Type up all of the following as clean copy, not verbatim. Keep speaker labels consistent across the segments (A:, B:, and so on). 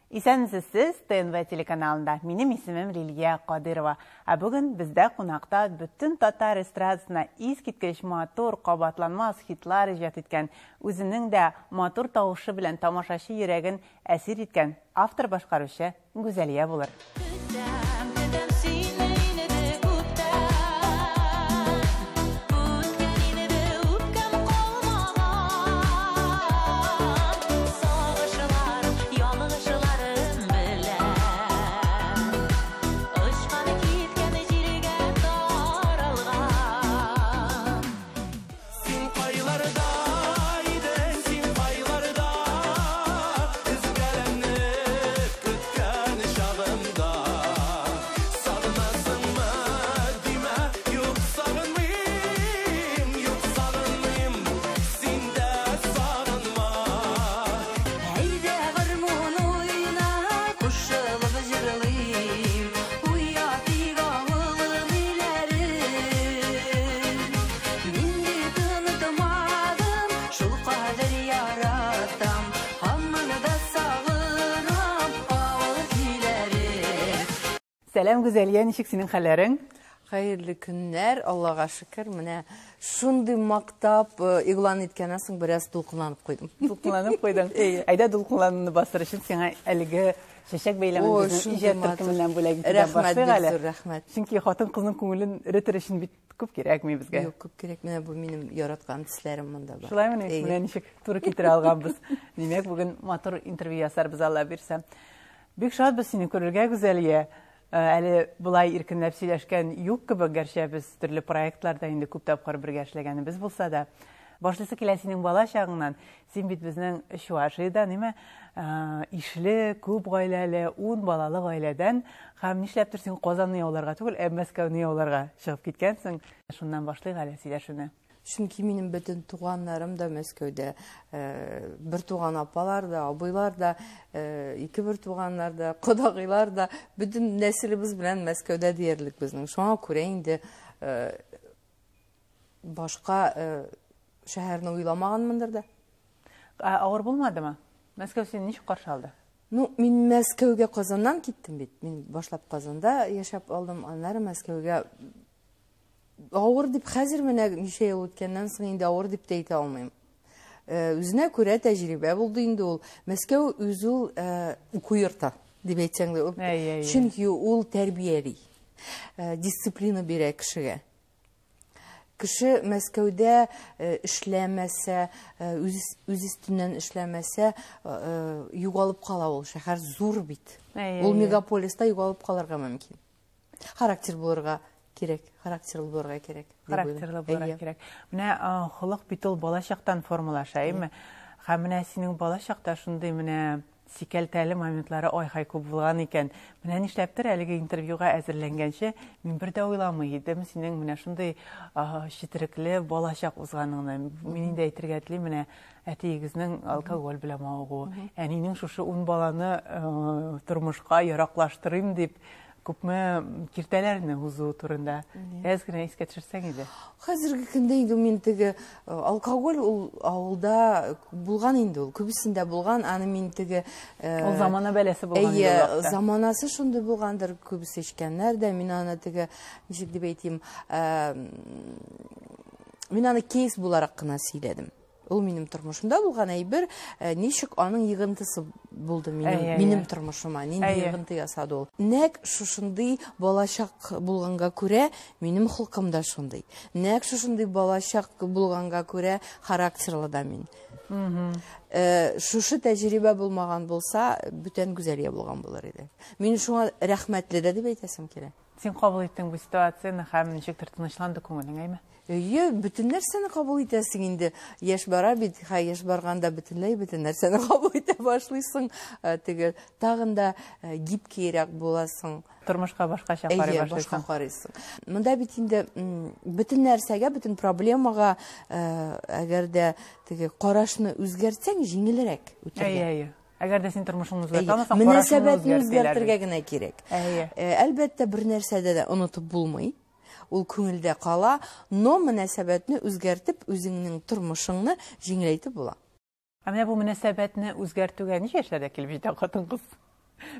A: Исәнмесез сез ТНВ телеканалында. Минем исемем Лилия Кадырова. Ә бүген бездә кунакта бөтен татар эстрадасына искиткеч матур, кабатланмас хитлар иҗат иткән, үзенең дә матур тавышы белән тамашачы йөрәген әсир иткән автор-башкаручы Гүзәлия булыр.
B: Көтәм, көтәм сине инде күптән. Үткән инде үпкәм калмаган. Сагышларым, ялгышларым белән. Очкан киткән җиргә таралган.
C: Син кайларда идең, син кайларда? Өзгәләнеп көткән чагымда. Сагынасыңмы димә, юк сагынмыйм, юк сагынмыйм, син дә сагынма.
B: Әйдә гармун уйна, кушылып җырлыйм. Уятыйк авылым өйләрен. Мин бит онытмадым, шул кадәр яратам. Һаман да сагынам авыл көйләрен.
A: Сәлам, Гүзәлия, ничек синең хәлләрең?
D: Хәерле көннәр, Аллага шөкер. Менә шундый мактап игълан иткәннән соң бераз дулкынланып куйдым.
A: Дулкынланып куйдың. Әйдә, дулкынлануны бастырыр өчен сиңа әлеге чәчәк бәйләмен
D: Ой,
A: безнең
D: шундый
A: иҗат
D: матур.
A: төркеменнән бүләк итүдән
D: Рәхмәт,
A: башлыйк
D: бик
A: әле.
D: зур рәхмәт.
A: Чөнки хатын-кызның күңелен эретер өчен бит күп кирәкми безгә.
D: Юк, күп кирәк. Менә бу минем яраткан төсләрем монда бар.
A: Шулаймыни?
D: Әйе.
A: Менә ничек туры китерә алганбыз. Димәк, бүген матур интервью ясарбыз, Алла бирсә. Бик шатбыз сине күрергә, Гүзәлия. Әле болай иркенләп сөйләшкән юк кебек, гәрчә без төрле проектларда инде күп тапкыр бергә эшләгәнебез булса да. Башлыйсы килә синең бала чагыңнан. Син бит безнең Чуашиядән, ниме, ишле, күп гаиләле, 10 балалы гаиләдән һәм нишләптер син Казанны яуларга түгел, ә Мәскәүне яуларга чыгып киткәнсең. Шуннан башлыйк әле сөйләшүне.
D: Чөнки минем бөтен туганнарым да Мәскәүдә, бер туган апалар да, абыйлар да, ике бер туганнар да, кодагыйлар да, бөтен нәселебез белән Мәскәүдә диярлек безнең. Шуңа күрә инде башка шәһәрне уйламаганмындыр да.
A: Ә авыр булмадымы? Мәскәү сине ничек каршы алды?
D: Ну, мин Мәскәүгә Казаннан киттем бит. Мин башлап Казанда яшәп алдым, аннары Мәскәүгә. Авыр дип хәзер менә ничә ел үткәннән соң инде авыр дип тә әйтә алмыйм. Үзенә күрә тәҗрибә булды инде ул. Мәскәү үзе ул уку йорты дип әйтсәң дә, ул
A: Әй, әй, әй.
D: чөнки ул тәрбияли, дисциплина бирә кешегә. Кеше Мәскәүдә эшләмәсә, үз өстеннән эшләмәсә, югалып кала ул. Шәһәр зур бит.
A: Әй,
D: Ул
A: әй, әй.
D: мегаполиста югалып калырга мөмкин. Характер булырга кирәк, характерлы булырга кирәк, дип уйлыйм.
A: Характерлы булырга
D: Әйе.
A: кирәк. Менә холык бит ул бала чактан формалаша, әйеме? Һәм менә синең бала чакта шундый менә сикәлтәле моментлары ай-һай күп булган икән. Менә нишләптер әлеге интервьюга әзерләнгәнче мин бер дә уйламый идем синең менә шундый четерекле балачак узганыңны. Мин инде әйтергә телим, менә әтиегезнең алкоголь белән мавыгуы, әнинең шушы 10 баланы тормышка яраклаштырыйм дип күпме киртәләрне узуы турында әз генә искә төшерсәң иде.
D: Хәзерге көндә инде мин теге алкоголь ул авылда булган инде ул, күбесендә булган, аны мин теге,
A: Ул замана бәласе булган инде ул
D: Әйе,
A: вакытта.
D: заманасы шундый булгандыр, күбесе эчкәннәр дә, мин аны теге, ничек дип әйтим, мин аны кейс буларак кына сөйләдем. Ул минем тормышымда булган әйбер, ничек аның йыгынтысы булды минем тормышыма, нинди йыгынты ясады ул. Нәкъ шушындый балачак булганга күрә минем холкым да шундый. Нәкъ шушындый балачак булганга күрә характерлы да мин. Шушы тәҗрибә булмаган булса, бүтән Гүзәлия булган булыр иде. Мин шуңа рәхмәтле дә дип әйтәсем килә.
A: Син кабул иттең бу ситуацияне һәм ничектер тынычланды күңелең, әйме?
D: Әйе, бөтен нәрсәне кабул итәсең инде. Яшь бара бит, һә, яшь барганда бөтенләй бөтен нәрсәне кабул итә башлыйсың. Теге тагын да гибкийрәк буласың.
A: Тормышка башкача карый
D: Әйе,
A: башлыйсың.
D: башка карыйсың. Монда бит инде бөтен нәрсәгә, бөтен проблемага, әгәр дә теге карашны үзгәртсәң, җиңелрәк үтәргә.
A: Әйе, әйе. Әгәр дә син тормышыңны үзгәртә
D: Әйе,
A: алмасаң, карашыңны
D: мөнәсәбәтне
A: үзгәртәләр
D: үзгәртергә
A: бит.
D: генә кирәк.
A: Әйе.
D: Әлбәттә, бер нәрсәдә дә онытып булмый. Ул күңелдә кала, но мөнәсәбәтне үзгәртеп, үзеңнең тормышыңны җиңеләйтеп була.
A: Ә менә бу мөнәсәбәтне үзгәртүгә ничә яшьләрдә килеп җитә хатын-кыз?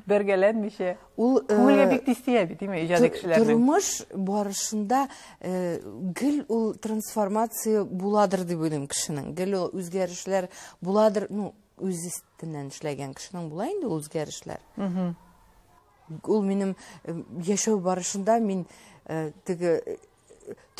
A: Бәргәләнмичә.
D: Ул
A: күңелгә бик тиз тия бит, димме, иҗади кешеләрнең.
D: Тормыш барышында гел ул трансформация буладыр дип уйлыйм кешенең. Гел ул үзгәрешләр буладыр, ну, үз өстеннән эшләгән кешенең була инде ул үзгәрешләр. Ул минем яшәү барышында мин теге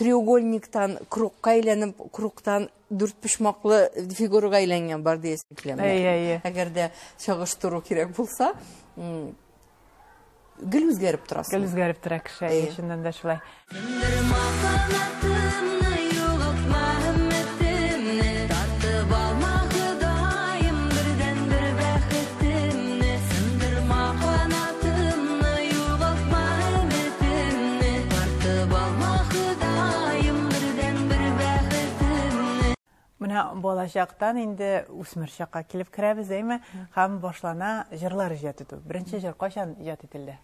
D: треугольниктан кругка әйләнеп, кругтан дүртпочмаклы фигурага әйләнгән бар диясем килә.
A: Әйе, әйе.
D: Әгәр дә чагыштыру кирәк булса, гел үзгәреп торасың.
A: Гел үзгәреп тора кеше, әйе, чыннан да шулай.
B: Сындырма канатымны, югалтма өметемне, тартып алма Ходаем бердәнбер бәхетемне. Сындырма канатымны, югалтма өметемне, тартып алма Ходаем бердәнбер бәхетемне.
A: Менә балачактан инде үсмер чакка килеп керәбез, әйме? Һәм башлана җырлар иҗат итү. Беренче җыр кайчан иҗат ителде?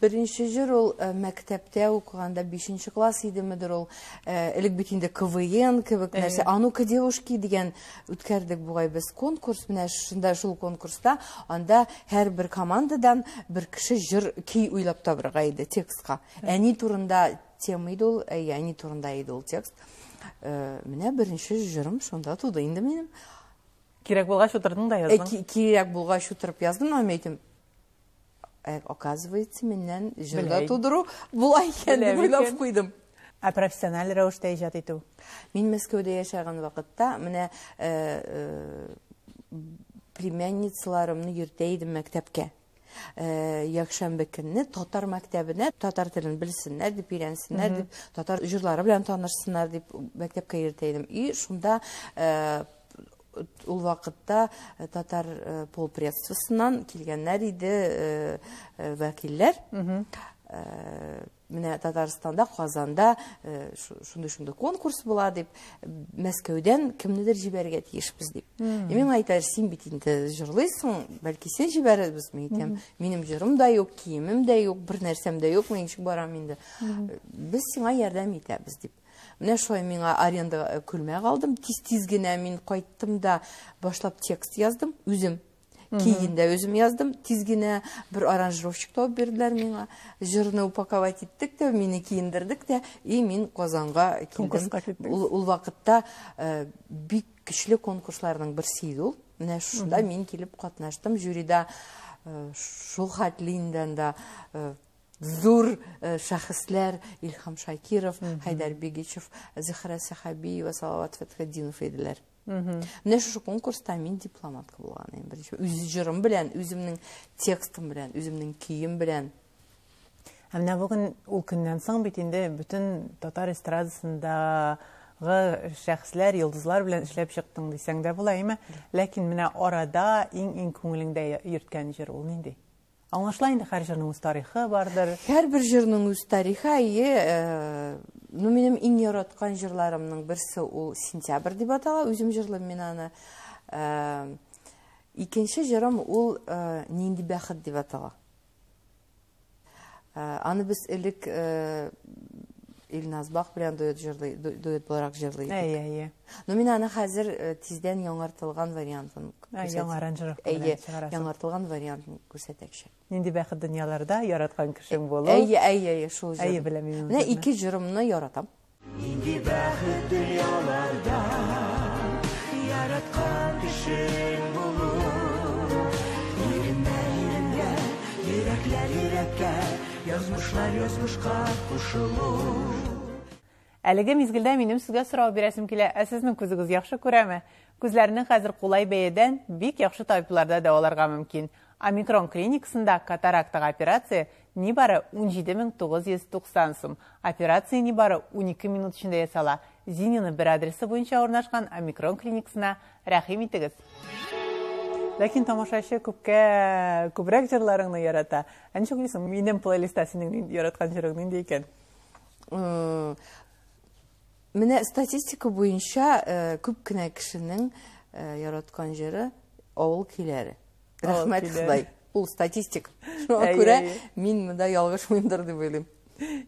D: Беренче җыр ул мәктәптә укыганда 5 класс идемедер ул. Элек бит инде КВН кебек нәрсә, А ну-ка, девушки дигән үткәрдек бугай без конкурс. Менә шунда шул конкурста анда һәрбер командадан бер кеше җыр көй уйлап табырга иде текстка. Әни турында тема иде ул, әйе, әни турында иде ул текст. Менә беренче җырым шунда туды инде минем.
A: Кирәк булгач утырдың да яздың.
D: Кирәк булгач утырып яздым, һәм әйтем, оказывается, миннән җыр да
A: Белә
D: тудыру була икән дип
A: Белә
D: уйлап
A: икән.
D: куйдым.
A: Ә профессиональ рәвештә иҗат итү?
D: Мин Мәскәүдә яшәгән вакытта менә племянницаларымны йөртә идем мәктәпкә. Якшәмбе көнне татар мәктәбенә татар телен белсеннәр дип, өйрәнсеннәр дип, татар җырлары белән танышсыннар дип мәктәпкә йөртә идем. И шунда ул вакытта татар полпредствосыннан килгәннәр иде вәкилләр. Менә Татарстанда, Казанда шундый-шундый конкурс була дип, Мәскәүдән кемнедер җибәрергә тиешбез дип. И миңа әйтәләр, син бит инде җырлыйсың, бәлки син җибәрербез. Мин әйтәм, минем җырым да юк, киемем дә юк, бер нәрсәм дә юк, мин ничек барам инде. Без сиңа ярдәм итәбез дип. Менә шулай миңа аренда күлмәк алдым. Тиз-тиз генә мин кайттым да башлап текст яздым үзем. Киен дә үзем яздым. Тиз генә бер аранжировщик табып бирделәр миңа. Җырны упаковать иттек тә, мине киендердек тә, и мин Казанга килдем.
A: Конкурска киттегез.
D: Ул вакытта бик көчле конкурсларның берсе иде ул. Менә шунда мин килеп катнаштым. Жюрида шул хәтле инде анда зур шәхесләр Илһам Шакиров, Хәйдәр Бигичев, Зөһрә Сәхәбиева, Салават Фәтхетдинов иделәр. Менә шушы конкурста мин дипломатка булган идем. Беренче үз җырым белән, үземнең текстым белән, үземнең көем белән.
A: Ә менә бүген ул көннән соң бит инде бөтен татар эстрадасындагы шәхесләр, йолдызлар белән эшләп чыктың дисәң дә була, әйме? Ләкин менә арада иң-иң күңелеңдә йөрткән җыр ул нинди? Аңлашыла инде, һәр җырның үз тарихы бардыр.
D: Һәрбер җырның үз тарихы, әйе минем иң яраткан җырларымның берсе ул Сентябрь дип атала, үзем җырлыйм мин аны. Икенче җырым ул Нинди бәхет дип атала. Аны без элек Илназ Бах белән дуэт җырлый, дуэт буларак җырлый идек.
A: Әйе, әйе.
D: Но мин аны хәзер тиздән яңартылган вариантын
A: Ә,
D: күрсәт-
A: яңа аранжировка белән
D: Әйе,
A: чыгарасың.
D: яңартылган вариантын күрсәтәкче.
A: Нинди бәхет дөньяларда яраткан кешең булу.
D: Әйе, әйе, әйе, шул җыр.
A: Әйе, беләм мин
D: Менә
A: үземне.
D: ике җырымны яратам.
C: Нинди бәхет дөньяларда яраткан кешең булу. Иреннәр иренгә, йөрәкләр йөрәккә, язмышлар язмышка кушылу.
A: Әлеге мизгелдә минем сезгә сорау бирәсем килә. Ә сезнең күзегез яхшы күрәме? Күзләрне хәзер кулай бәядән бик яхшы табибларда дәваларга мөмкин. Омикрон клиникасында катарактага операция нибары ун җиде мең тугыз йөз туксан сум. Операция нибары унике минут эчендә ясала. Зинина бер адресы буенча урнашкан Омикрон клиникасына рәхим итегез. Ләкин тамашачы күпкә күбрәк җырларыңны ярата. Ә ничек уйлыйсың, минем плейлистта синең яраткан җырың нинди икән?
D: Менә статистика буенча күп кенә кешенең яраткан җыры Авыл көйләре.
A: Авыл
D: Рәхмәт
A: көйләре.
D: Ходай. Ул статистик. Шуңа
A: Әйе,
D: күрә
A: әйе.
D: мин монда ялгышмыймдыр дип уйлыйм.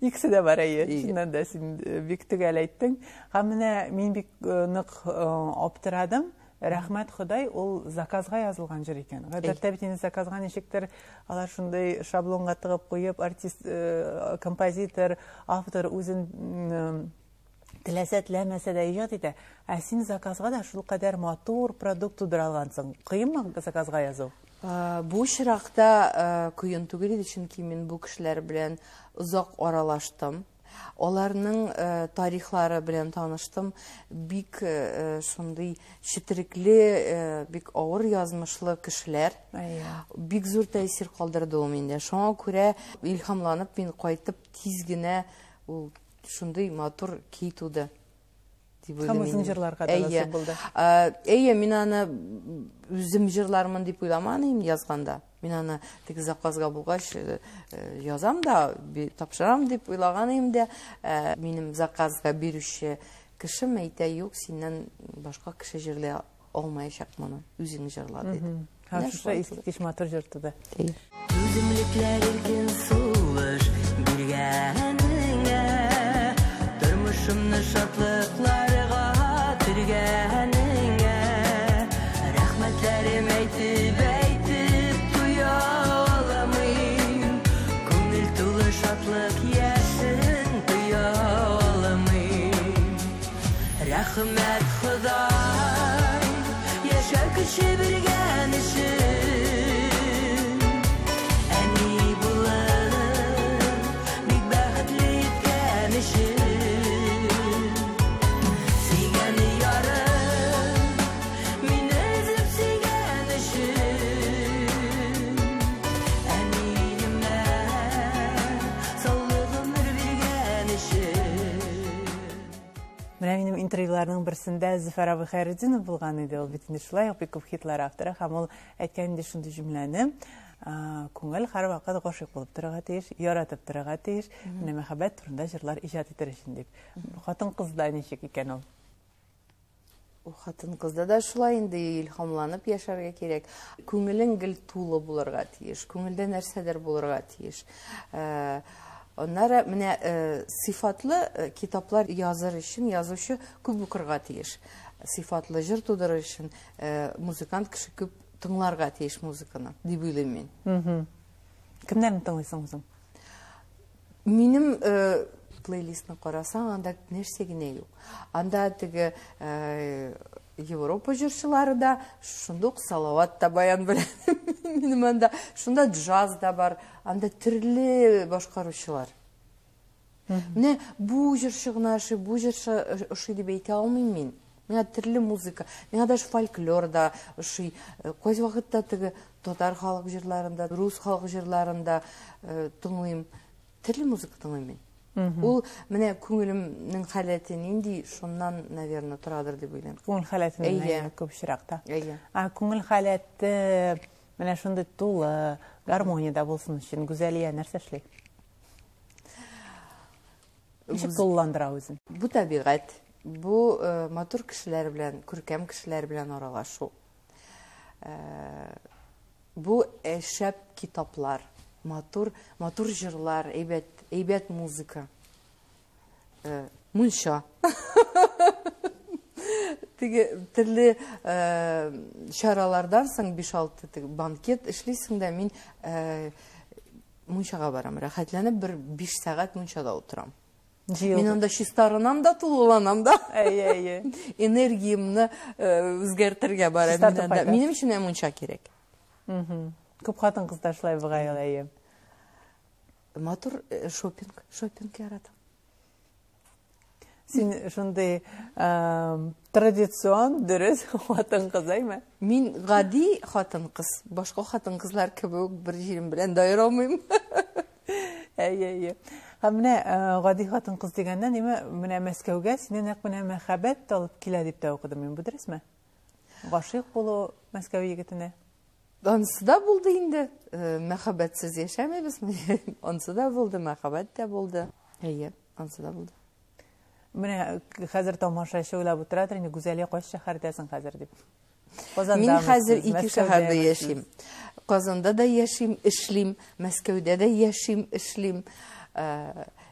A: Икесе дә бар, әйе.
D: Әйе.
A: Чыннан да син бик төгәл әйттең. Һәм менә мин бик нык аптырадым. Рәхмәт Ходай, ул заказга язылган җыр икән. Гадәттә бит инде заказга ничектер алар шундый шаблонга тыгып куеп, артист, э, композитор, автор үзен теләсә теләмәсә дә иҗат итә. Ә син заказга да шулкадәр матур продукт тудыра алгансың. Кыенмы заказга язу?
D: Э, бу очракта э, кыен түгел иде, чөнки мин бу кешеләр белән озак аралаштым. Аларның э, тарихлары белән таныштым. Бик э, шундый четерекле, э, бик авыр язмышлы кешеләр. Бик зур тәэсир калдырды ул миндә. Шуңа күрә илһамланып мин кайтып тиз генә ул шундый матур көй туды.
A: Дип уйлыйм. Һәм үзең җырларга да насыйп булды.
D: Әйе, мин аны үзем җырлармын дип уйламадым инде язганда. Мин аны теге заказга булгач э, э, язам да, тапшырам дип уйлаган идем дә. Э, минем заказга бирүче кешем әйтә, юк, синнән башка кеше җырлый алмаячак моны, үзең җырла диде.
A: Һәм шушы искиткеч матур җыр туды.
B: Түземлекләр иркен сулыш биргәнеңә, тормышымны шатлыкларга төргәнеңә, рәхмәтләрем әйтеп әйтеп туя алмыйм, күңел тулы шатлык яшен тоя алмыйм. Рәхмәт, Ходай, яшәү көче биргән өчен. Әни булып, бик бәхетле иткән өчен. Сөйгән ярым, мине өзеп сөйгән өчен. Әниемә саулык гомер биргән өчен.
A: Менә минем интервьюларның берсендә Зөфәр абый Хәйретдинов булган иде. Ул бит инде шулай ук бик күп хитлар авторы һәм ул әйткән инде шундый җөмләне. Күңел һәрвакыт гашыйк булып торырга тиеш, яратып торырга тиеш. Менә мәхәббәт турында җырлар иҗат итәр өчен дип. Хатын-кызда ничек икән ул?
D: Ул хатын-кызда да шулай инде илһамланып яшәргә кирәк. Күңелең гел тулы булырга тиеш, күңелдә нәрсәдер булырга тиеш. Э, аннары менә э, сыйфатлы э, китаплар языр өчен язучы күп укырга тиеш. Сыйфатлы җыр тудырыр өчен музыкант кеше күп тыңларга тиеш музыканы, дип уйлыйм
A: мин. Кемнәрне тыңлыйсың үзең?
D: Минем э, плейлистны карасаң, анда нәрсә генә юк. Анда теге э, Европа җырчылары да, шунда ук Салават та баян белән. Минем анда шунда джаз да бар, анда төрле башкаручылар. Менә бу җырчы гына ошый, бу җырчы ошый дип әйтә алмыйм мин. Миңа төрле музыка, миңа даже фольклор да ошый. Э, кайсы вакытта теге татар халык җырларын да, рус халык җырларын да э, тыңлыйм. Төрле музыка тыңлыйм мин. Ул менә күңелемнең халәте нинди, шуннан, наверное, торадыр дип уйлыйм.
A: Күңел халәтеннән Әйе. күп очракта.
D: Әйе.
A: Ә күңел халәте менә шундый тулы, гармониядә булсын өчен Гүзәлия нәрсә эшли? Ничек тулыландыра үзен?
D: Бу табигать, бу э, матур кешеләр белән, күркәм кешеләр белән аралашу. Э, бу э, шәп китаплар, матур, матур җырлар, әйбәт, әйбәт музыка. Мунча. Теге төрле чаралардан соң 5-6 теге банкет эшлисең дә, мин Мунчага барам, рәхәтләнеп бер 5 сәгать мунчада утырам. Мин анда чистарынам да, тулыланам да.
A: Әйе, әйе.
D: Энергиямне э, үзгәртергә барам мин анда. Минем өчен мунча кирәк.
A: Күп хатын-кызда шулай бугай ул, әйе.
D: Матур э, шопинг, шопинг яратам.
A: Син шундый традицион, дөрес хатын-кыз, әйме?
D: Мин гади хатын-кыз, башка хатын-кызлар кебек үк бер җирем белән дә аера алмыйм.
A: Әйе, әйе. Һәм менә гади хатын-кыз дигәннән, әйме, менә Мәскәүгә сине нәкъ менә мәхәббәт алып килә дип тә укыдым мин. Бу дөресме? Гашыйк булу Мәскәү егетенә.
D: Анысы да булды инде. Мәхәббәтсез яшәмибез. Анысы да булды, мәхәббәт тә булды. Әйе, анысы да булды.
A: Менә хәзер тамашачы уйлап утырадыр инде, Гүзәлия кайсы шәһәрдәсең хәзер дип.
D: Казанда. Мин хәзер ике шәһәрдә яшим. Казанда да яшим, эшлим, Мәскәүдә дә яшим, эшлим.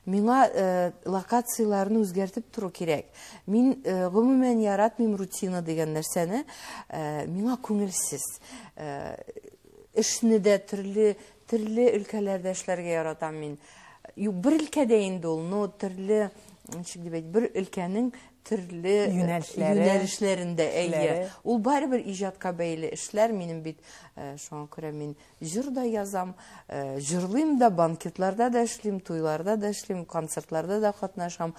D: Миңа локацияләрне үзгәртеп тору кирәк. Мин гомумән яратмыйм рутина дигән нәрсәне. Миңа күңелсез. Эшне дә төрле төрле өлкәләрдә эшләргә яратам мин. Юк, бер өлкәдә инде ул, но төрле, ничек дип әйт, бер өлкәнең төрле
A: юнәлешләре,
D: юнәлешләрендә, әйе. Ул барыбер иҗатка бәйле эшләр минем бит, шуңа күрә мин Җыр да язам, җырлыйм да, банкетларда да эшлим, туйларда да эшлим, концертларда да катнашам.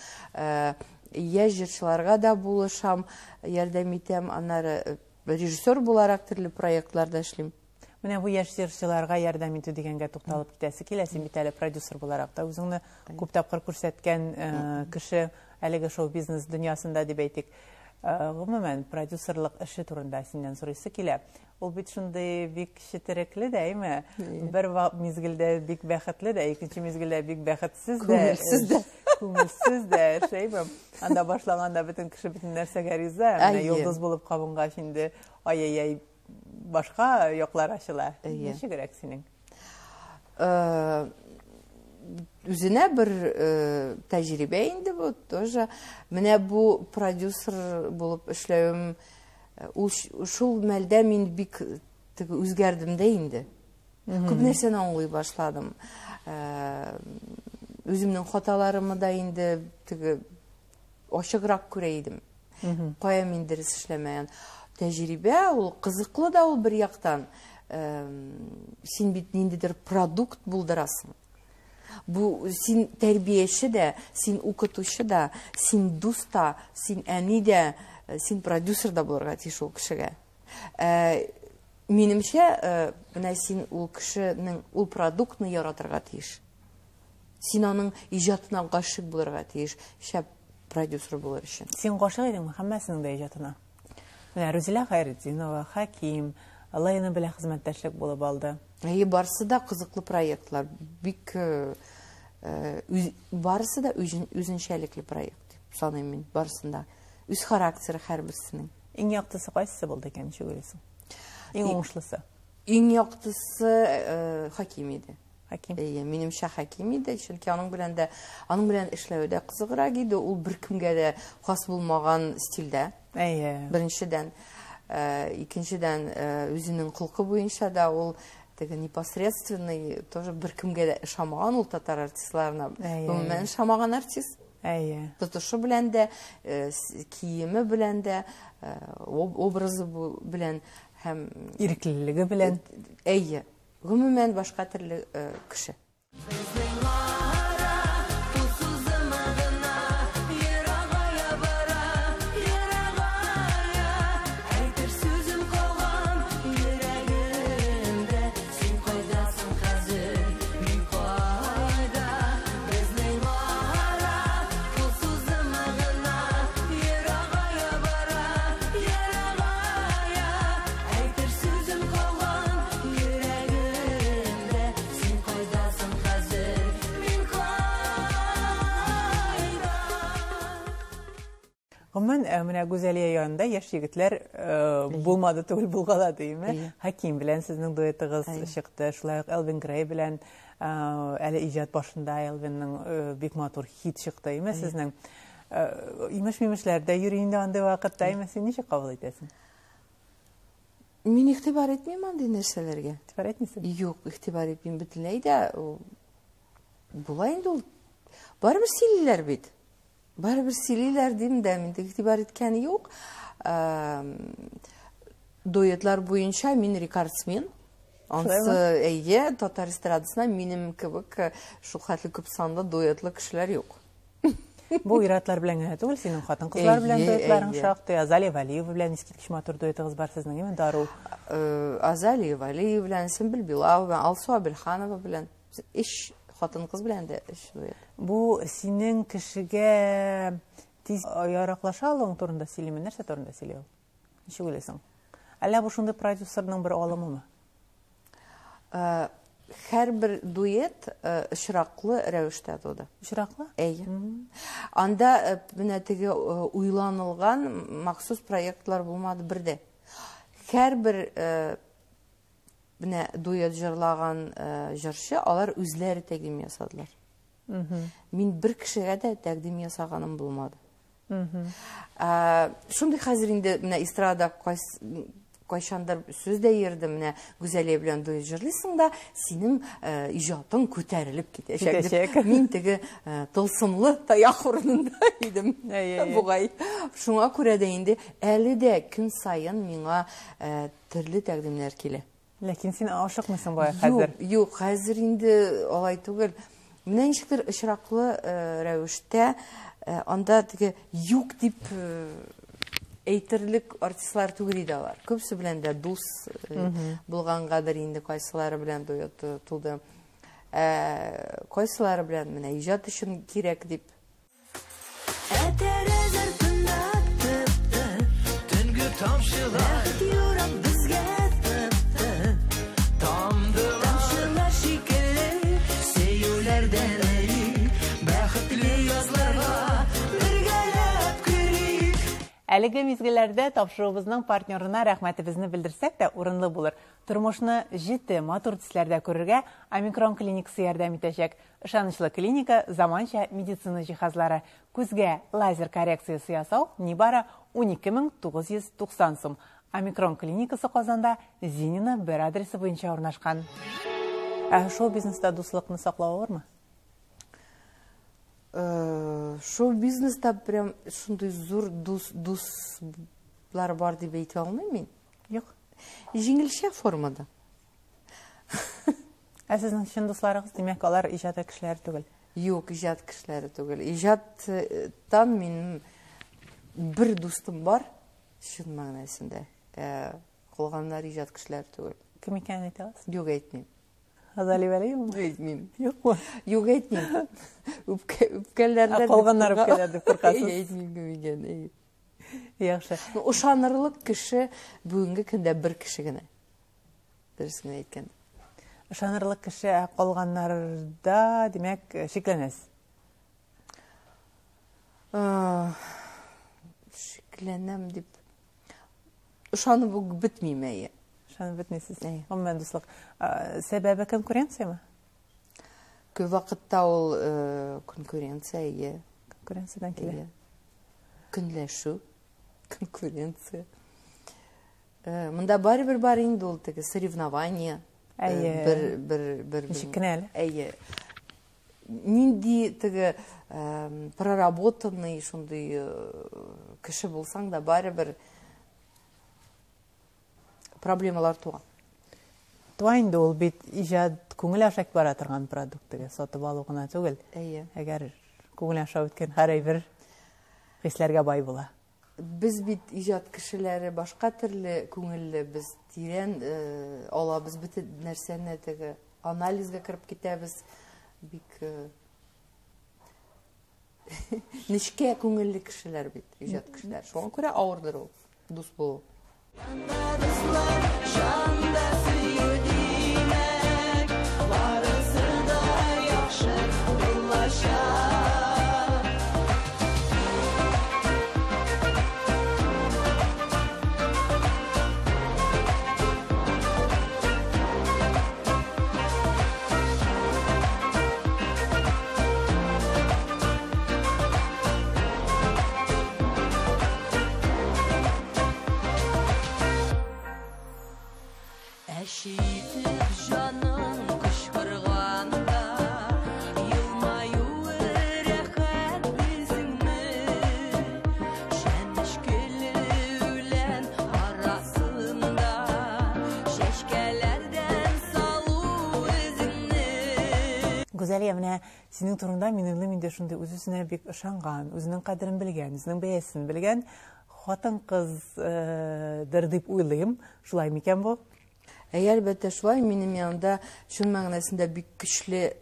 D: Яшь җырчыларга да булышам, ярдәм итәм. Аннары режиссер буларак төрле проектларда эшлим.
A: Менә бу яшь җырчыларга ярдәм итү дигәнгә тукталып китәсе килә. Син бит әле продюсер буларак та үзеңне күп тапкыр күрсәткән кеше әлеге шоу-бизнес дөньясында дип әйтик. Гомумән, продюсерлык эше турында синнән сорыйсы килә. Ул бит шундый бик четерекле дә, әйме? Бер мизгелдә бик бәхетле дә, икенче мизгелдә бик бәхетсез дә.
D: Күңелсез дә.
A: Күңелсез дә, шәйме? Анда башлаганда бөтен кеше бөтен нәрсәгә риза, ә менә йолдыз булып кабынгач инде, ай-яй-яй, башка яклар ачыла. Ничегрәк синең?
D: Үзенә бер тәҗрибә инде бу тоже. Менә бу продюсер булып эшләвем, ул шул мәлдә мин бик теге үзгәрдем дә инде. Күп нәрсәне аңлый башладым. Үземнең хаталарымы да инде теге ачыграк күрә идем. Кая мин дөрес эшләмәгән. Тәҗрибә ул кызыклы да ул бер яктан. Син бит ниндидер продукт булдырасың. Бу син тәрбияче дә, син укытучы да, син дус та, син әни дә, син продюсер да булырга тиеш ул кешегә. Минемчә, менә син ул кешенең ул продуктны яратырга тиеш. Син аның иҗатына гашыйк булырга тиеш, шәп продюсер булыр өчен.
A: Син гашыйк идеңме һәммәсенең дә иҗатына? Менә Рузилә Хәйретдинова, Хәким, Лена белән хезмәттәшлек булып алды.
D: Әйе, барысы да кызыклы проектлар. Бик барысы да үзенчәлекле проект дип саныйм мин, барысын да. Үз характеры һәрберсенең.
A: Иң яктысы кайсысы булды икән, ничек уйлыйсың? Иң уңышлысы?
D: Иң яктысы Хәким иде.
A: Хәким.
D: Әйе, минемчә Хәким иде, чөнки аның белән дә, аның белән эшләве дә кызыграк иде. Ул беркемгә дә хас булмаган стильдә.
A: Әйе.
D: Беренчедән, икенчедән, үзенең холкы буенча да ул теге непосредственный, тоже беркемгә дә ошамаган ул татар артистларына. Гомумән ошамаган артист.
A: Әйе.
D: Тотышы белән дә, киеме белән дә, образы белән һәм
A: иреклелеге белән.
D: Әйе. Гомумән башка төрле кеше.
A: Гомумән, менә Гүзәлия янында яшь егетләр булмады түгел, булгалады, димме? Хаким белән сезнең дуэтыгыз чыкты, шулай ук Элвин Грей белән әле иҗат башында Элвинның бик матур хит чыкты, димме сезнең? Имеш-мимешләр дә йөри инде андый вакытта, димме? Син ничек кабул итәсең?
D: Мин игътибар итмим андый нәрсәләргә.
A: Игътибар итмисең?
D: Юк, игътибар итмим бөтенләй дә. Була инде ул. Барыбер сөйлиләр бит. Барыбер сөйлиләр дим дә, мин игътибар иткән юк. Дуэтлар буенча мин рекордсмен. Ансы, әйе, татар эстрадасына минем кебек шул хәтле күп санлы дуэтлы кешеләр юк.
A: Бу ир-атлар белән генә түгел, синең хатын-кызлар белән дуэтларың шактый. Азалия Валиева белән искиткеч матур дуэтыгыз бар сезнең, әйме, Дару?
D: Азалия Валиева белән, Сөмбел Билалова белән, Алсу Абелханова белән. Өч хатын-кыз белән дә өч дуэт.
A: Бу синең кешегә тиз яраклаша алуың турында сөйлиме? Нәрсә турында сөйли ул? Ничек уйлыйсың? Әллә бу шундый продюсерның бер алымымы?
D: Һәрбер дуэт очраклы рәвештә туды.
A: Очраклы?
D: Әйе. Анда менә теге уйланылган махсус проектлар булмады бердә. Һәрбер менә дуэт җырлаган җырчы, алар үзләре тәкъдим ясадылар. Мин бер кешегә дә тәкъдим ясаганым булмады. Шундый хәзер инде менә эстрада кайчандыр сүз дә йөрде, менә Гүзәлия белән дуэт җырлыйсың да, синең иҗатың күтәрелеп китәчәк дип. Мин теге тылсымлы таяк урынында идем бугай. Шуңа күрә дә инде әле дә көн саен миңа төрле тәкъдимнәр килә.
A: Ләкин син ашыкмыйсың бугай хәзер.
D: Юк, юк, хәзер инде алай түгел. Менә ничектер очраклы рәвештә анда теге юк дип әйтерлек артистлар түгел иде алар. Күбесе белән дә дус булгангадыр инде, кайсылары белән дуэт туды. Кайсылары белән менә иҗат өчен кирәк дип.
B: Ә тәрәз артында тып-тып,
C: Төнге тамчылар
B: бәхет юрап безгә тып-тып,
C: тамдылар.
B: Тамчылар шикелле сөюләрдән эри, бәхетле язларга бергәләп керик.
A: Әлеге мизгелләрдә тапшыруыбызның партнерына рәхмәтебезне белдерсәк тә урынлы булыр. Тормышны җете, матур төсләрдә күрергә Омикрон клиникасы ярдәм итәчәк. Ышанычлы клиника, заманча медицина җиһазлары. Күзгә лазер коррекциясе ясау нибары 12990 сум. Омикрон клиникасы Казанда Зинина бер адресы буенча урнашкан. Ә шоу-бизнеста дуслыкны саклау авырмы?
D: Шоу-бизнеста прям шундый зур дуслар бар дип әйтә алмыйм мин.
A: Юк.
D: Җиңелчә формада.
A: Ә сезнең чын дусларыгыз, димәк, алар иҗат кешеләре түгел?
D: Юк, иҗат кешеләре түгел. Иҗаттан минем бер дустым бар, чын мәгънәсендә. Калганнар иҗат кешеләре түгел.
A: Кем икәнен әйтә аласыз?
D: Юк, әйтмим.
A: Азали Вәлиевме?
D: Әйтмим.
A: Юкмы?
D: Юк, әйтмим. Үпкәләрләр
A: Ә калганнар
D: дип
A: үпкәләр дип куркасыз?
D: Әйтмим кем икәнен, әйе.
A: Яхшы.
D: Ышанырлык кеше бүгенге көндә бер кеше генә. Дөресен генә әйткәндә.
A: Ышанырлык кеше, ә калганнарда, димәк, шикләнәсез?
D: Шикләнәм дип. Ышанып ук бетмим, әйе.
A: Ышанып бетмисез.
D: Әйе.
A: Гомумән, дуслык. Сәбәбе конкуренцияме?
D: Күп вакытта ул конкуренция, әйе.
A: Конкуренциядән килә.
D: Әйе. Көнләшү, конкуренция. Монда барыбер бар инде ул теге соревнование.
A: Әйе.
D: Бер
A: Ничек кенә әле?
D: Әйе. Нинди теге проработанный шундый кеше булсаң да барыбер проблемалар туа.
A: Туа инде ул бит иҗат күңел аша бара торган продукт теге, сатып алу гына түгел.
D: Әйе.
A: Әгәр күңел аша үткән һәр әйбер хисләргә бай була.
D: Без бит иҗат кешеләре башка төрле күңелле, без тирән алабыз бөтен нәрсәне, теге анализга кереп китәбез. Бик нечкә күңелле кешеләр бит иҗат кешеләре. Шуңа күрә авырдыр ул дус булу.
B: Җанда дуслар, җанда сөю димәк, барысы да яхшы булачак. Әче итеп җаның кычкырганда, елмаюы рәхәт дисеңме? Чәнечкеле үлән арасында чәчкәләрдән салу үзеңне.
A: Гүзәлия, менә синең турында мин уйлыйм инде, шундый үз-үзенә бик ышанган, үзенең кадерен белгән, үзенең бәясен белгән хатын-кыздыр дип уйлыйм. Шулай микән бу?
D: Әйе, әлбәттә, шулай. Минем янымда чын мәгънәсендә бик көчле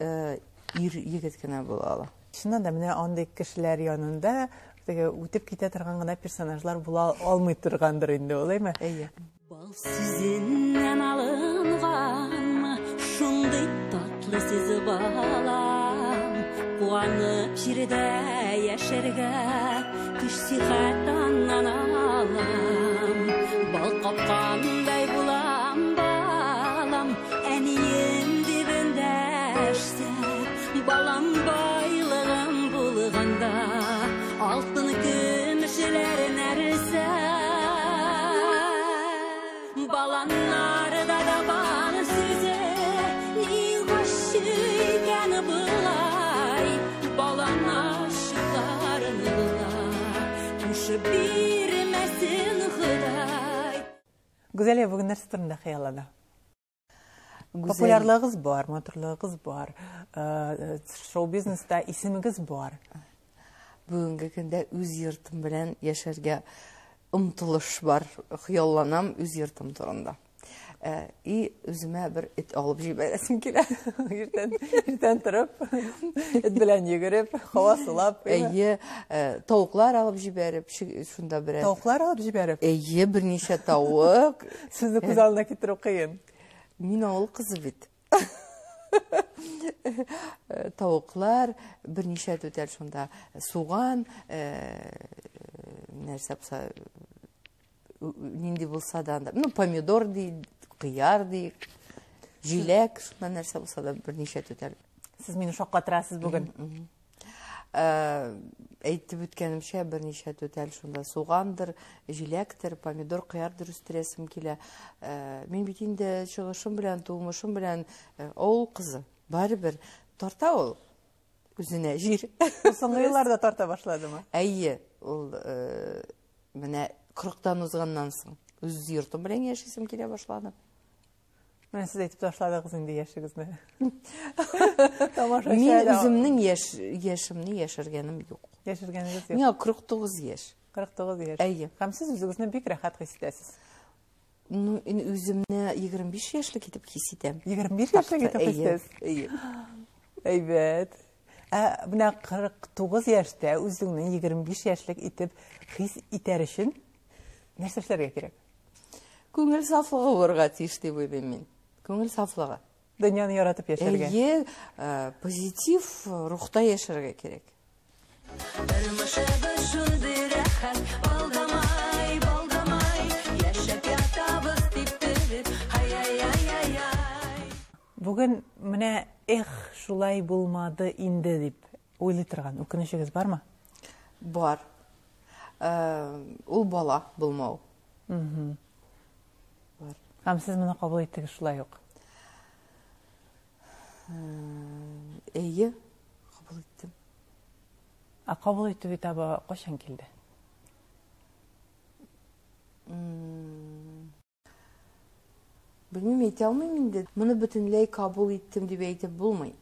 D: ир егет кенә була ала.
A: Чыннан да менә андый кешеләр янында теге үтеп китә торган гына персонажлар була алмый торгандыр инде, улаймы?
D: Әйе.
B: Бал сүзеннән алынганмы шундый татлы сүз балам, куанып җирдә яшәргә көч сихәт аннан алам. Бал капкандай булам балам, әнием дип эндәшсә, балам бар.
A: Гүзәлия бүген нәрсә турында хыяллана? Популярлыгыгыз бар, матурлыгыгыз бар, э, шоу-бизнеста исемегез бар.
D: Бүгенге көндә үз йортым белән яшәргә омтылыш бар, хыялланам үз йортым турында. Э, и үземә бер эт алып җибәрәсем килә.
A: Иртән, иртән торып, эт белән йөгереп, һава сулап.
D: Әйе, э, тавыклар алып җибәреп, шунда берәр.
A: Тавыклар алып җибәреп?
D: Әйе, берничә тавык.
A: Сезне күз алдына китерү кыен.
D: Мин авыл кызы бит. Э, тавыклар, берничә түтәл шунда суган, нәрсә булса нинди булса да анда, ну, помидор ди, кыяр ди, җиләк, шунда нәрсә булса да берничә түтәл.
A: Сез мине шаккатырасыз бүген.
D: Э, әйтеп үткәнемчә, берничә түтәл шунда сугандыр, җиләктер, помидор, кыярдыр үстерәсем килә. Э, мин бит инде чыгышым белән, тумышым белән э, авыл кызы. Барыбер тарта ул үзенә җир.
A: Соңгы елларда тарта башладымы?
D: Әйе, ул менә кырыктан узганнан соң үз йортым белән яшисем килә башлады.
A: Менә сез әйтеп ташладыгыз инде яшегезне.
D: Тамашачы Мин үземнең яш, яшемне яшергәнем юк.
A: Яшергәнегез юк.
D: Миңа 49 яшь.
A: 49 яшь.
D: Әйе.
A: Һәм сез үзегезне бик рәхәт хис итәсез.
D: Ну, мин үземне 25 яшьлек итеп хис итәм.
A: 25 яшьлек итеп хис итәсез?
D: Әйе.
A: Әйбәт. Ә менә 49 яшьтә үзеңне 25 яшьлек итеп хис итәр өчен нәрсә эшләргә кирәк?
D: Күңел сафлыгы булырга тиеш дип уйлыйм мин. Күңел сафлыгы.
A: Дөньяны яратып яшәргә.
D: Әйе, позитив рухта яшәргә кирәк.
B: Тормышыбыз шундый рәхәт, балдамай, балдамай, яшәп ятабыз дип торып, ай-ай-ай-ай-ай.
A: Бүген менә эх, шулай булмады инде дип уйлый торган үкенечегез бармы?
D: Бар. Ул бала булмау.
A: Бар. Һәм сез моны кабул иттегез шулай ук?
D: Әйе, кабул иттем.
A: Ә кабул итү этабы кайчан килде?
D: Белмим, әйтә алмыйм инде. Моны бөтенләй кабул иттем дип әйтеп булмый.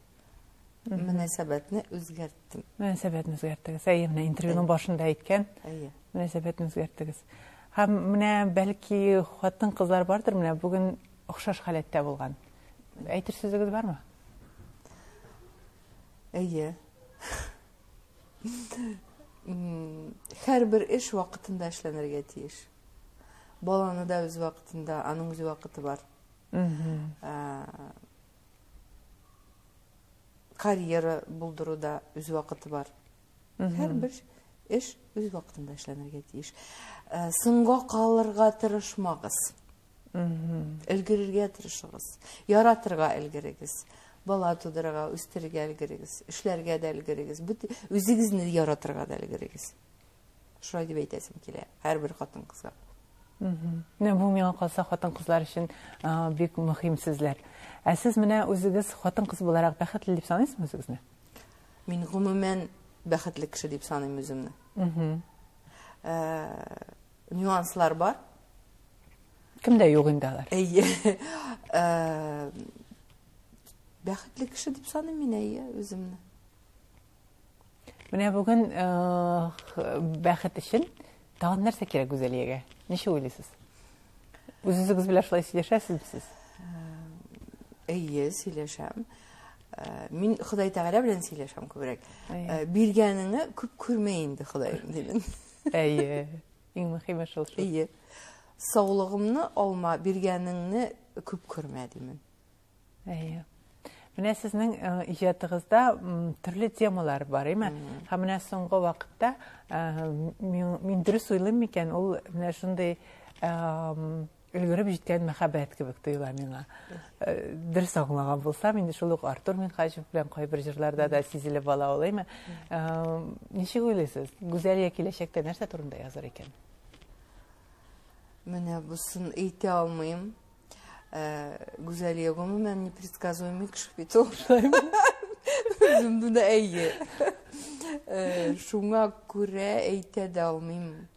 D: Мөнәсәбәтне үзгәрттем.
A: Мөнәсәбәтне үзгәрттегез. Әйе, менә интервьюның башында әйткән.
D: Әйе.
A: Мөнәсәбәтне үзгәрттегез. Һәм менә бәлки хатын-кызлар бардыр, менә бүген охшаш халәттә булган. Әйтер сүзегез бармы?
D: Әйе. Һәрбер эш вакытында эшләнергә тиеш. Баланы да үз вакытында, аның үз вакыты бар. Карьера булдыру да үз вакыты бар. Һәрбер эш үз вакытында эшләнергә тиеш. Соңга калырга тырышмагыз. Өлгерергә тырышыгыз. Яратырга өлгерегез. Бала тудырырга, үстерергә өлгерегез. Эшләргә дә өлгерегез. Үзегезне яратырга да өлгерегез. Шулай дип әйтәсем килә һәрбер хатын-кызга.
A: Менә бу миңа калса хатын-кызлар өчен бик мөһим сүзләр. Ә сез менә үзегез хатын-кыз буларак бәхетле дип саныйсызмы үзегезне?
D: Мин гомумән бәхетле кеше дип саныйм үземне. Нюанслар бар.
A: Кемдә юк инде алар?
D: Әйе. Бәхетле кеше дип саныйм мин, әйе, үземне.
A: Менә бүген бәхет өчен тагын нәрсә кирәк Гүзәлиягә? Ничек уйлыйсыз? Үз-үзегез белән шулай сөйләшәсезме сез?
D: Әйе, сөйләшәм. Мин Ходай Тәгалә белән сөйләшәм күбрәк. Биргәнеңне күп күрмә инде, Ходаем, димин.
A: Әйе. Иң мөһиме шул шул.
D: Әйе. Саулыгымны алма, биргәнеңне күп күрмә, димен.
A: Әйе. Менә сезнең иҗатыгызда төрле темалар бар, әйме? Һәм менә соңгы вакытта мин дөрес уйлыйм микән, ул менә шундый өлгереп җиткән мәхәббәт кебек тоела миңа. Дөрес аңлаган булсам, инде шул ук Артур Минһаҗев белән кайбер җырларда да сизелеп ала ул, әйме? Ничек уйлыйсыз, Гүзәлия киләчәктә нәрсә турында язар икән?
D: Менә бусын әйтә алмыйм. Гүзәлия гомумән непредсказуемый кеше бит ул. Үзем дә әйе. Шуңа күрә әйтә дә алмыйм.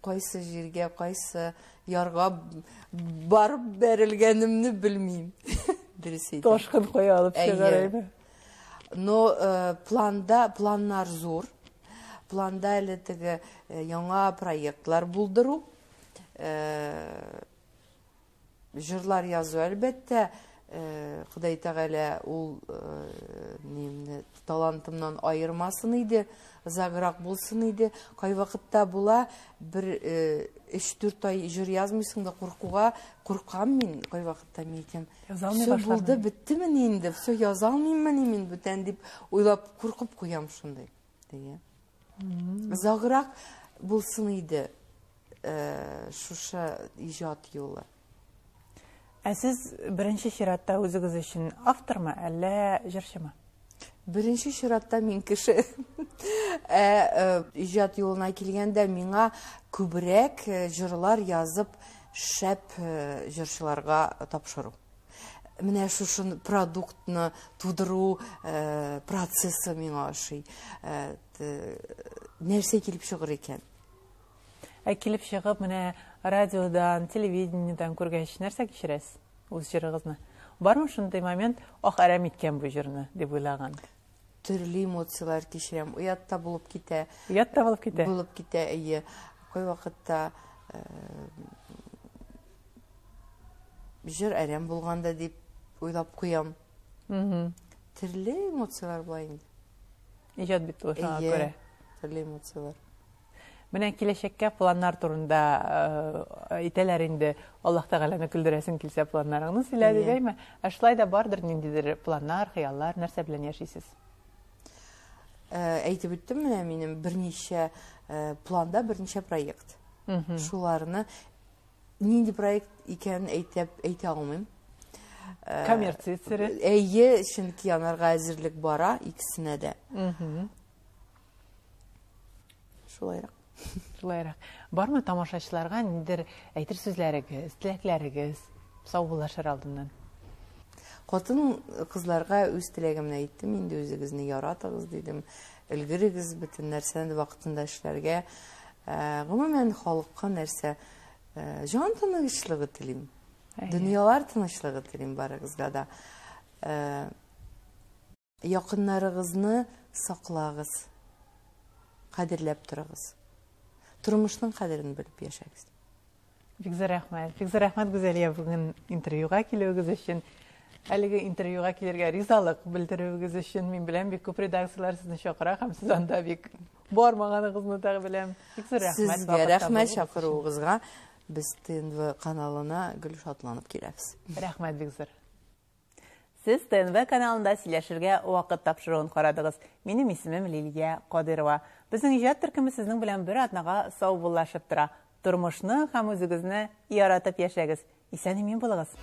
D: Кайсы җиргә, кайсы ярга барып бәрелгәнемне белмим. Дөрес әйтәм.
A: Ташкын кая алып чыгар әйме?
D: Но э, планда, планнар зур. Планда әле теге э, яңа проектлар булдыру. Э, Җырлар язу, әлбәттә, Ходай Тәгалә ул нимне талантымнан аермасын иде, озаграк булсын иде. Кайвакытта була, бер 3-4 ай җыр язмыйсың да куркуга куркам мин кайвакытта мин әйтәм. Все булды, беттемени инде, все яза алмыйммыни мин бүтән дип уйлап куркып куям шундый. Дигән. Озаграк булсын иде. Э, шушы иҗат юлы.
A: Ә сез беренче чиратта үзегез өчен автормы, әллә җырчымы?
D: Беренче чиратта мин кеше. Ә э, иҗат юлына килгәндә миңа күбрәк э, җырлар язып шәп җырчыларга тапшыру. Менә шушы продуктны тудыру процессы миңа ошый. Нәрсә килеп чыгыр икән?
A: Ә килеп чыгып, менә радиодан, телевидениедән күргәч, нәрсә кичерәсез үз җырыгызны? Бармы шундый момент, ах, әрәм иткән бу җырны, дип уйлаган?
D: Төрле эмоцияләр кичерәм. Оят та булып китә.
A: Оят та булып китә?
D: Булып китә, әйе. Кайвакытта э, җыр әрәм булган да дип уйлап куям. Төрле эмоцияләр була инде.
A: Иҗат бит ул шуңа күрә.
D: Төрле эмоцияләр.
A: Менә киләчәккә планнар турында әйтәләр инде. Аллаһ Тәгаләне көлдерәсең килсә, планнарыңны сөйлә дип, әйме? Ә шулай да бардыр ниндидер планнар, хыяллар, нәрсә белән яшисез?
D: Әйтеп үттем менә минем берничә планда берничә проект. Шуларны нинди проект икәнен әйтеп әйтә алмыйм.
A: Коммерция сере.
D: Әйе, чөнки анарга әзерлек бара икесенә дә. Шулайрак.
A: Шулайрак. Бармы тамашачыларга ниндидер әйтер сүзләрегез, теләкләрегез саубуллашыр алдыннан?
D: Хатын кызларга үз теләгемне әйттем, инде үзегезне яратыгыз дидем. Өлгерегез бөтен нәрсәне вакытында эшләргә. Э, гомумән халыкка нәрсә э, җан тынычлыгы телим. Дөньялар тынычлыгы телим барыгызга да. Э, Якыннарыгызны саклагыз, кадерләп торыгыз. Тормышның кадерен белеп яшәгез.
A: Бик зур рәхмәт. Бик зур рәхмәт, Гүзәлия, бүген интервьюга килүегез өчен. Әлеге интервьюга килергә ризалык белдерүегез өчен мин беләм, бик күп редакцияләр сезне чакыра һәм сез анда бик бармаганыгызны да беләм. Бик зур рәхмәт.
D: Сезгә рәхмәт чакыруыгызга. Без ТНВ каналына гел шатланып киләбез.
A: Рәхмәт бик зур. Сез ТНВ каналында сөйләшергә вакыт тапшыруын карадыгыз. Минем исемем Лилия Кадырова. Безнең иҗат төркеме сезнең белән бер атнага саубуллашып тора. Тормышны һәм үзегезне яратып яшәгез. Исән-имин булыгыз.